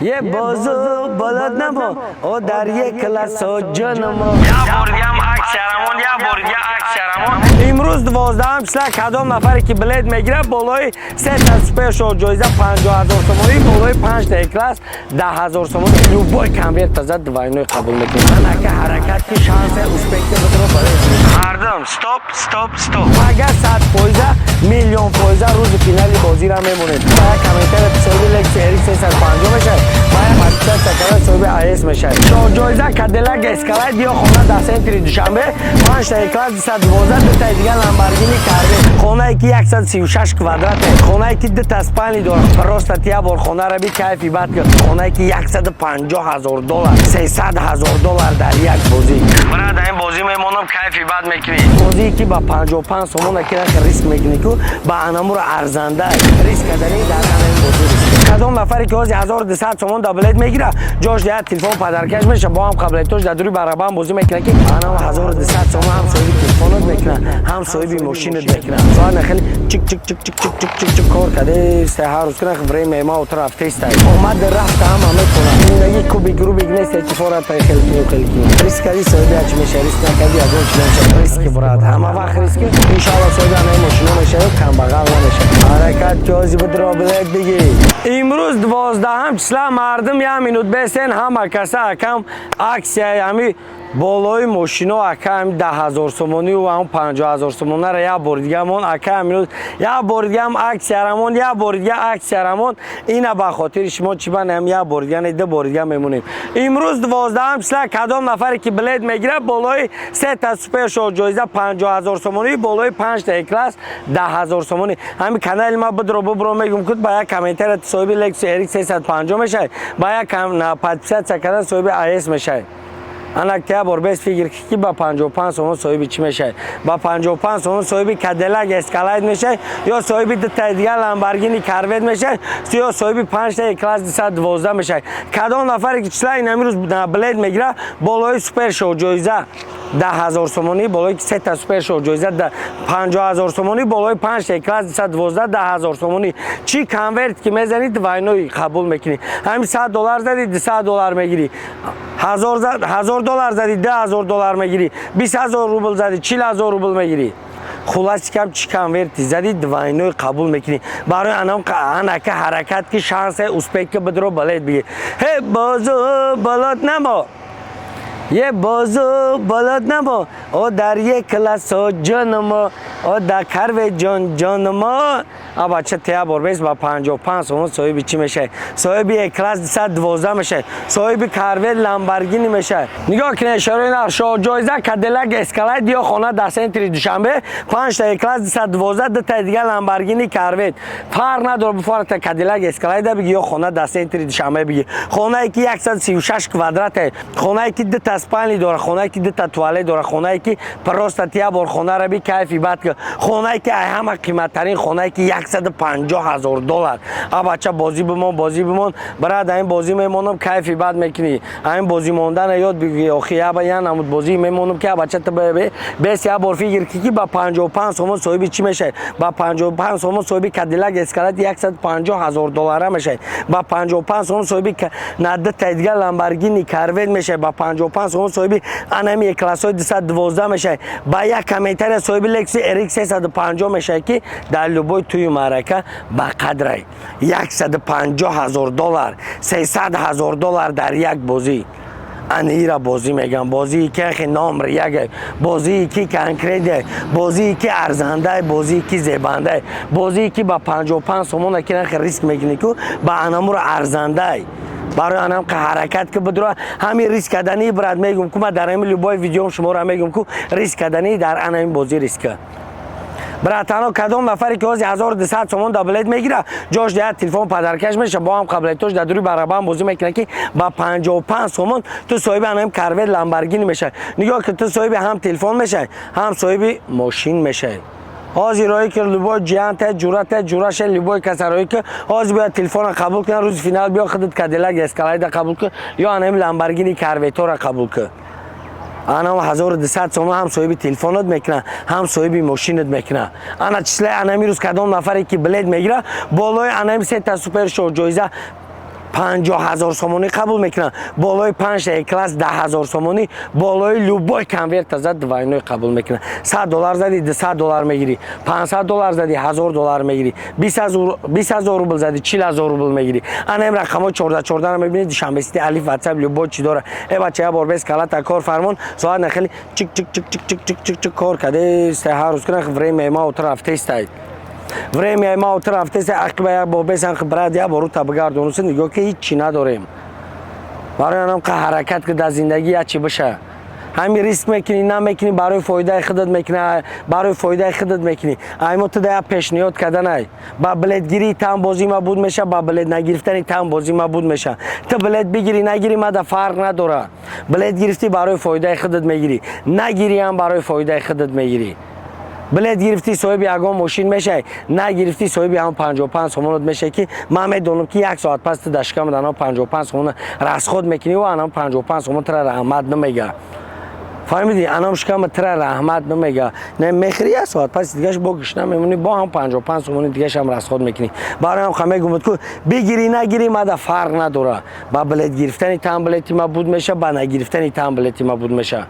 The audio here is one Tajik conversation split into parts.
Е бозу балад намо, о дар як классо ҷонамо. Я боргам аксарамон, я борга аксарамон. Имрӯз 12 числа кадом нафаре ки билет мегирад, болои сета супер шоу ҷоиза 50 000 сомонӣ, болои панҷта класс 10 000 сомонӣ, любой конверта зад, двойной қабул мекунад. Анака ҳаракат ки шансе успехи худро барои Мардум, стоп, стоп, стоп. Агар 100 фоиза, миллион фоиза рӯзи финали бозира мемонед. Ба як комментария соҳиби Lexus RX 350 мешавад, ба як подписаться кардан соҳиби АС мешавад. Шоҳҷоиза Кадиллак Эскалейд ё хона дар центри Душанбе, панҷта класс 212, дутаи дигар Ламборгини Корвет. Хонае ки 136 квадрате, хонае ки дута спальни дорад. Просто ти як бор хонара би, кайфи бад кун. Хонае ки 150 ҳазор доллар, 300 ҳазор доллар дар як бозӣ. Брат, ин бозӣ мемонам, кайфи бад мекунӣ. Бозие ки ба 55 сомона ки риск мекунӣ ку, ба анамуро арзанда риск кардани дар ана ин бозӣ риск. Кадом нафаре ки ҳозир 1200 сомон да билет мегирад, ҷош як телефон подаркаш меша, бо ҳам қаблетош дар дури барабан бозӣ мекунад, ки анам 1200 сомон ҳам соҳиби телефонот мекунад, ҳам соҳиби мошинат мекунад. Соат нахели чик чик чик чик чик чик чик чик кор карде, се ҳар рӯз кунах, время ма оту рафтеста, омад рафта, ҳама метонад. Зиндагӣ кубик рубик нест, ки фора пай хел кунӣ, хел кунӣ. Риск кардӣ, соҳиби ҳарчи мешавӣ, риск накардӣ, ягон чи намешавӣ. Риски, брат, ҳама вақт риски. Иншоалло, соҳиби ҳамаи мошино мешавӣ, камбағал намешавӣ. Ҳаракат ки ҳозир будро билет бигир. Имрӯз 12 числа, мардум, як минут бесен, ҳама каса акам аксияи ҳами болои мошино, ака, ҳами 10 000 сомонию ҳам 50 000 сомонара як бори дига мон, ака, ҳаминӯз як бори дига ҳам аксиярамон, як бори дига аксиярамон. Ина ба хотири шумо чӣ банам, як бори дига не, ду бори дига мемонем. Имрӯз 12 числа кадом нафаре ки билет мегирад, болои сета супер шоу ҷоиза 50 000 сомонӣ, болои панҷта класс 10 000 сомонӣ. Ҳами канали ма бидро, бубро, мегум куд, ба як комментария соҳиби Lexus RX 350 мешавад, ба як подписаться кардан соҳиби АС мешавад. Анак як бор бес фикр ки ба 55 сомон соҳиби чӣ мешавад? Ба 55 сомон соҳиби Кадиллак Эскалайд мешавад ё соҳиби дутаи дигар Ламборгини Корвет мешавад, ё соҳиби панҷтаи класс 212 мешавад? Кадом нафаре ки числа ин амирӯз билет мегирад, болои супер шоу ҷоиза 10 000 сомонӣ, болои сета супер шоу ҷоиза 50 000 сомонӣ, болои панҷтаи класс 212 10 000 сомонӣ, чӣ конверт ки мезанӣ, двойной қабул мекунӣ. Ҳамин 100 доллар задӣ, 200 доллар мегирӣ, 1000 доллар задӣ, 2000 доллар мегирӣ, 20 000 рубл задӣ, 40 000 рубл мегирӣ. Хулоси кам, чӣ конверти задӣ, двойной қабул мекунӣ. Барои анам анака ҳаракат ки шансе успех ки бидро, билет бигир. Ҳе бозу болот намо, е бозу болот намо, о дар як классо ҷонамо, о дар карве ҷон ҷонамо. А бача, тея бор бес, ба 55 сомон соҳиби чӣ мешавад? Соҳиби як класс 212 мешавад, соҳиби Корвет, Ламборгини мешавад. Нигоҳ кунед, шарои нарх: шоҳҷоиза Кадиллак Эскалайд ё хона дар центри Душанбе, панҷта класс 212, дутаи дигар Ламборгини Корвет. Фарқ надорад, бифората Кадиллак Эскалайда биги ё хона дар центри Душанбе биги. Хонае ки 136 квадрате, хонае ки дута спальни дорад, хонае ки дута туалет дорад, хонае ки просто ти як бор хонара би, кайфи бад кун, хонае ки ай ҳама қиматтарин хонае ки 150 ҳазор доллар. А бача, бозӣ бимон, бозӣ бимон, брат, ин бозӣ мемонам, кайфи бад мекунӣ. Ин бозӣ мондана ёд бигӣ. Охи яба я намуд бозӣ мемонам ки, а бача, ту бес як бор фикр ки ба 55 сомон соҳиби чӣ мешавӣ? Ба 55 сомон соҳиби Кадиллак Эскалейд 150 ҳазор доллара мешавӣ, ба 55 сомон соҳиби на дутаи дигар Ламборгини Корвет мешавӣ, ба 55 сомон соҳиби анами классҳои 212 мешавӣ, ба як комментария соҳиби Lexus RX 350 мешавӣ, ки дар любой тӯи маърака ба қадрай. 150 ҳазор доллар, 300 ҳазор доллар дар як бозӣ. Анира бозӣ мегам, бозии ки хе номер як, бозии ки конкретне, бозии ки арзандай, бозии ки зебандай, бозии ки ба 55 сомона ки нахе риск мекунӣ ку, ба анамуро арзандай. Барои анам ка ҳаракат ки бидура, ҳамин риск кардани, брат, мегум ку, ма дар ҳамин любой видеом шуморо мегум ку, риск кардани дар анамин бозӣ риска. Братано, кадом нафаре ки ҳозир 1200 сомон да билет мегирад, ҷош як телефон подаркаш меша, бо ҳам қаблетош дар дури барабан бозӣ мекунад, ки ба 55 сомон ту соҳиби анам Корвет, Ламборгини мешавӣ. Нигоҳ ки ту соҳиби ҳам телефон мешавӣ, ҳам соҳиби мошин мешавӣ. Ҳозир роҳӣ ки любой ҷиянте, ҷурате, ҷураше, любой каса роҳӣ ки ҳозир бояд телефона қабул кунад, рӯзи финал биё, худат Кадиллак Эскалайда қабул кун ё анами Ламборгини Корветора қабул кун. Ана 1200 сомон ҳам соҳиби телефонот мекунад, ҳам соҳиби мошинат мекунад. Ана числаи анами рӯз кадом нафаре ки билет мегирад, болои анами сета супер шоу ҷоиза. 50 000 сомонӣ қабул мекунанд. Болои панҷта Е-класс 10 000 сомонӣ, болои любой конверта зад, двойной қабул мекунанд. 100 доллар зади, 200 доллар мегирӣ, 500 доллар зади, 1000 доллар мегирӣ, 20 000 рубл зади, 40 000 рубл мегирӣ. Ана ин рақамҳои чорда чордаро мебинед. Душанбе Сити, Алиф, Ватсап, любой чӣ дора. Э, бача, я бор бес калата кор фармон. Соат нахели чик чик чик чик чик чик чик чик кор каде ҳар рӯз кунах. Время ма оту рафтестай, время ма оту рафтестай. Ақиба як бор бесан, брат, як бор ута бигардонуси, нигоҳ ки ҳиччи надорем. Барои анам қа ҳаракат ки дар зиндагӣ як чӣ биша. Ҳами риск мекунӣ, намекунӣ, барои фоидаи худат мекунӣ, барои фоидаи худат мекунӣ. Аймо ту да як пешниҳод карданай. Ба билетгирии там бозӣ ма буд меша, ба билет нагирифтани там бозӣ ма буд меша. Ту билет бигирӣ, нагирӣ, мада фарқ надора. Билет гирифтӣ, барои фоидаи худат мегирӣ, нагирӣ ҳам барои фоидаи худат мегирӣ. Билет гирифтӣ, соҳиби ягон мошин мешавӣ, нагирифтӣ, соҳиби ҳамон 55 сомонот мешавӣ, ки ман медонам, ки як соат пас ту дар шикамат анам 55 сомона расход мекунӣ ва анам 55 сомон тура раҳмат намега. Фаҳмидӣ? Анам шикама тура раҳмат намега. Не мехӯри, як соат пас дигаш бо гушна мемонӣ, бо ҳам 55 сомони дигашам расход мекунӣ. Барои ҳам мегумад ку бигирӣ, нагирӣ, мада фарқ надора. Ба билет гирифтани там билети ма буд меша, ба нагирифтани там билети ма буд меша.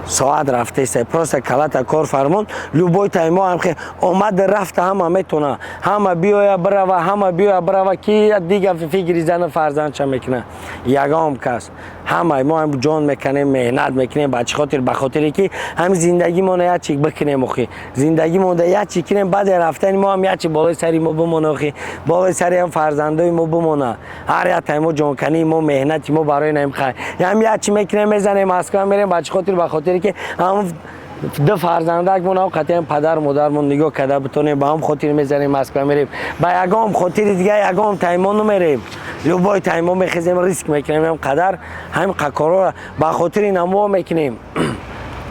Соат рафтеста, просто калата кор фармон. Любой таймо ҳам омада рафта, ҳама метона, ҳама биёя бирава, ҳама биёя бирава. Ки дига фикри зану фарзандча мекуна? Ягон кас. Ҳамаи мо ҳам ҷон мекунем, меҳнат мекунем. Ба чӣ хотир? Ба хотире ки ҳами зиндагимона як чи бикунем. Охи, зиндагимонда як чи кунем, баъде рафтани мо ҳам як чи болои сари мо бимона, охи, болои сари ҳам фарзандои мо бимона. Ҳар як таймо ҷонкании мо, меҳнати мо барои наим хай ҳам як чи мекунем, мезанем, Москва мерем. Ба чӣ хотир? Ба хотире ки ҳам ду фарзандакмон ҳам қатъиян падару модармон нигоҳ карда битонем. Ба ҳам хотир мезанем, Москва мерем. Ба ягон хотири дига ягон таймо намерем. Любой таймо мехезем, риск мекунем. Ҳам қадар ҳам корора ба хотири намо мекунем.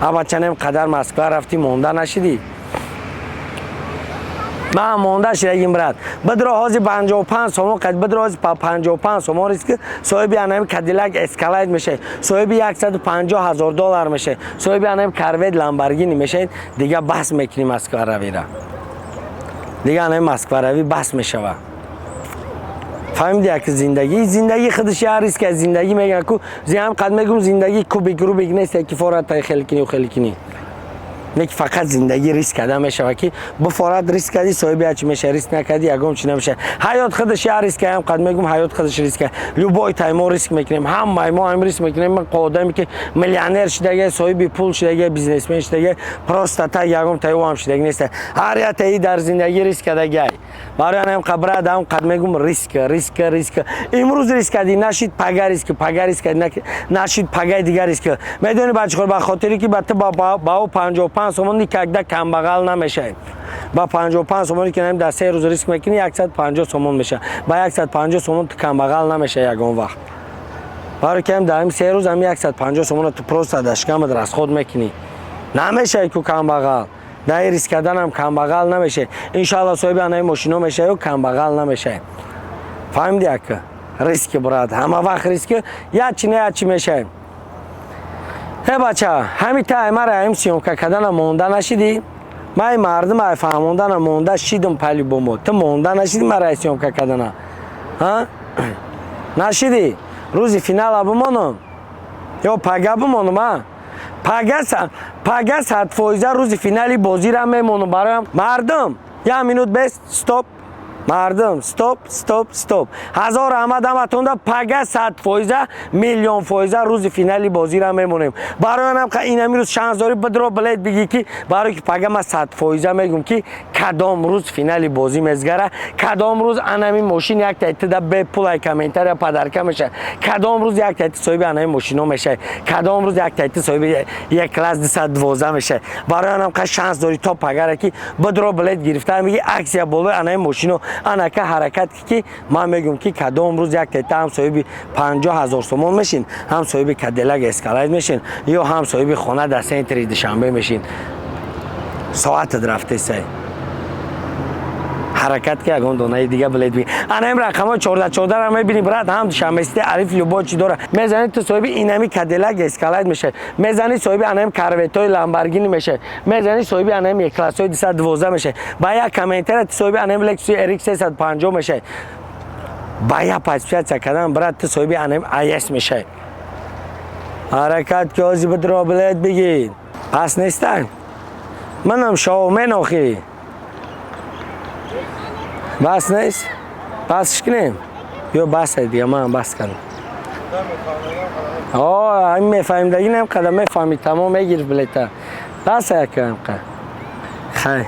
Абачанем қадар Москва рафтӣ, монда нашидӣ? Ман монда шидагим, брат. Бидро ҳози 55 сомон қад, бидро ҳози 55 сомон риск, соҳиби анами Кадиллак Эскалейд мешавед, соҳиби 150 000 доллар мешавед, соҳиби анами Корвет, Ламборгини мешавед. Дига бас мекунӣ Москваравира, дига анами Москваравӣ бас мешавад. Фаҳмиди? Як зиндагӣ, зиндагӣ худаш як риск аст. Зиндагӣ мегӯянд ку, зиам қад мегӯм, зиндагӣ кубик Рубик нест, ки форат хеле кунӣ, хеле кунӣ. Не ки фақат зиндагӣ риск карда мешавад, ки бифорад риск кардӣ, соҳиби ячи мешавад, риск накардӣ, ягон чи намешавад. Ҳаёт худаш як риск. Ҳам қад мегӯм, ҳаёт худаш риск. Любой таймо риск мекунем, ҳамаи мо ҳам риск мекунем. Одаме ки миллионер шудага, соҳиби пул шудага, бизнесмен шудага, просто так ягон таи ҳам шудаги нест. Ҳар як таи дар зиндагӣ риск кардагай. Барои анам қабрад ҳам қад мегӯм: риск, риск, риск. Имрӯз риск кардӣ, нашид, пага риск, пага риск кардӣ, нашид, пагаи дигар риск. Медонӣ ба чӣ хор? Ба хотире ки ба ту ба ӯ 55 сомон никогда камбағал намешавӣ. Ба 55 сомоне ки дар 3 рӯз риск мекунӣ, 150 сомон мешавад. Ба 150 сомон ту камбағал намешавӣ ягон вақт, барои ки дар 3 рӯз ҳами 150 сомона ту просто дар шикамат расход мекунӣ, намешавӣ ку камбағал. Дар риск карданам камбағал намешавӣ. Иншоалло, соҳиби анаи мошино мешавӣ, камбағал намешавӣ. Фаҳмиди? Ака, риски, брат, ҳама вақт риски. Як чи не, як чи мешавем. Э, бача, ҳами та мара ҳам съёмка кардана монда нашидӣ? Ман мардум ай фаҳмондана монда шидам. По-любому ту монда нашидӣ мара съёмка кардана? Ҳа, нашидӣ? Рӯзи финала бимонам ё пага бимонам? А пага 100% рӯзи финали бозира мемонам. Бароям мардум, як минут бес, стоп. Мардум, стоп, стоп, стоп. Ҳазор раҳмат ҳаматонда. Пага 100%, миллион фоиза рӯзи финали бозира мемонем. Барои инами рӯз шанс дорӣ, бидро, билет бигӣ, ки барои ки пага ман 100% мегӯм, ки кадом рӯз финали бозӣ мезгара, кадом рӯз анами мошин як тайтида бепулай комментария подарка мешавад, кадом рӯз як тайти соҳиби анами мошино мешавад, кадом рӯз як тайти соҳиби Е-класс 212 мешавад. Барои анам қа шанс дорӣ то пагара, ки бидро, билет гирифта меги, акция болои анами мошино. Анака ҳаракат, ки ман мегӯм, ки кадом рӯз як тета ҳам соҳиби 50 000 сомон мешин, ҳам соҳиби Кадиллак Эскалейд мешин ё ҳам соҳиби хона дар центри Душанбе мешин. Соатат рафтесай, ҳаракат, ки ягон донаи дига билет би. Ана ин рақамҳои чорда чордаро мебини, брат. Ҳам Душанбе Сити, Алиф, любой чи дора. Мезани, ту соҳиби инами Кадиллак Эскалейд мешавӣ, мезани, соҳиби анами Корветҳои, Ламборгини мешавӣ, мезани, соҳиби анами Е-классҳои 212 мешавӣ. Ба як комментария ту соҳиби анами Лексуси RX 350 мешавӣ. Ба я подписаться кардан, брат, ту соҳиби анами АЕС мешавӣ. Ҳаракат ки, ҳози бидро, билет бигир. Пас нестан, манам шоумен охи. Бас нест, басш кунем ё бас дига? Ман бас кардам. О, ҳамин мефаҳмидагӣ, нем қадар мефаҳмид, тамом, мегирифт билета. Бас якам қа. Хай.